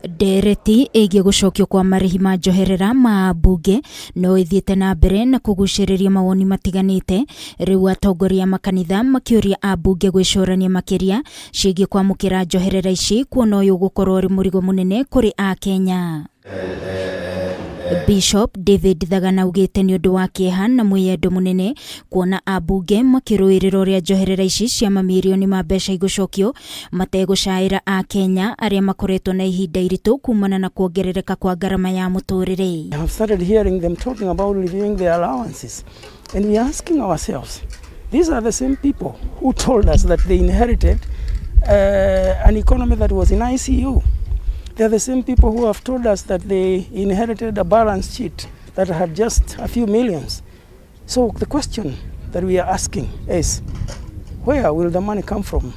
Ndereti ĩgiĩ gũcokio kwa marĩhi ma njoherera ma ambunge no ĩthiĩte na mbere na kũgucĩrĩria mawoni matiganĩte, rĩu atongoria a makanitha makĩũria ambunge gwĩcũrania makĩria ciĩgiĩ kwamũkĩra njoherera ici kuona ũyũ ũgũkorwo ũrĩ mũrigo mũnene kũrĩ Akenya. Bishop David Thagana augĩte nĩ ũndũ wa kĩeha na mwĩyendo mũnene kuona ambunge makĩrũĩrĩra ũrĩa njoherera ici cia mamirioni ma mbeca igũcokio mategũcaĩra Akenya arĩa makoretwo na ihinda iritũ kumana na kuongerereka kwa ngarama ya mũtũrĩre. I have started hearing them talking about reviewing their allowances and we are asking ourselves, these are the same people who told us that they inherited an economy that was in ICU. They are the same people who have told us that they inherited a balance sheet that had just a few millions. So the question that we are asking is, where will the money come from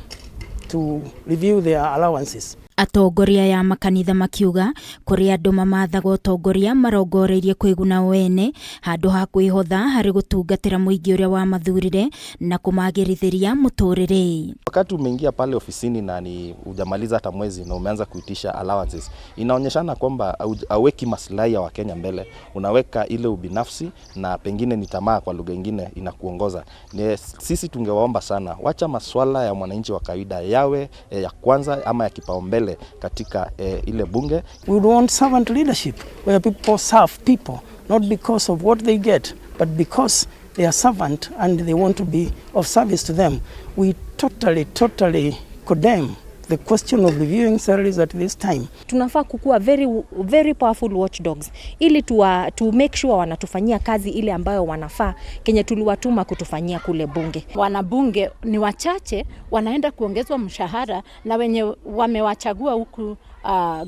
to review their allowances? Atongoria aya a makanitha makiuga kũrĩ andũ mamathaga ũtongoria marongoreirie kwĩguna o ene handũ ha kwĩhotha harĩ gũtungatĩra mũingĩ ũrĩa wamathurire na kũmagĩrithĩria mũtũrĩre. Wakati umeingia pale ofisini na ni hujamaliza hata mwezi na umeanza kuitisha allowances, inaonyeshana kwamba hauweki maslahi ya Wakenya mbele, unaweka ile ubinafsi na pengine ni tamaa, kwa lugha ingine inakuongoza. Ni, sisi tungewaomba sana, wacha maswala ya mwananchi wa kawaida yawe ya kwanza ama ya kipaumbele katika ile bunge. We would want servant leadership where people serve people, not because of what they get, but because they are servant and they want to be of service to them. We totally, totally condemn the question of reviewing salaries at this time. Tunafaa kukuwa very, very powerful watchdogs ili to make sure wanatufanyia kazi ile ambayo wanafaa kenye tuliwatuma kutufanyia kule bunge. Wanabunge ni wachache wanaenda kuongezwa mshahara na wenye wamewachagua huku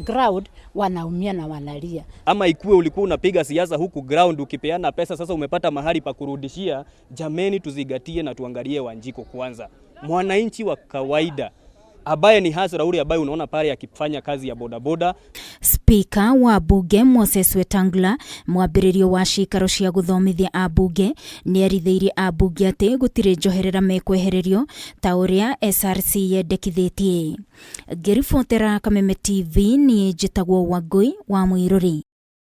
ground wanaumia na wanalia. Ama ikuwe ulikuwa unapiga siasa huku ground ukipeana pesa, sasa umepata mahali pa kurudishia. Jameni, tuzingatie na tuangalie Wanjiku kwanza, mwananchi wa kawaida ambaye ni hustler ule ambaye unaona pale akifanya kazi ya bodaboda. Spika wa bunge Moses Wetangula mwambĩrĩrio wa cikaro cia gũthomithia ambunge nĩ erithĩirie ambunge atĩ gũtirĩ njoherera mekwehererio ta ũrĩa SRC yendekithĩtie. Ngĩribotera Kameme TV niĩ njĩtagwo Wangũi wa Mwĩrũri.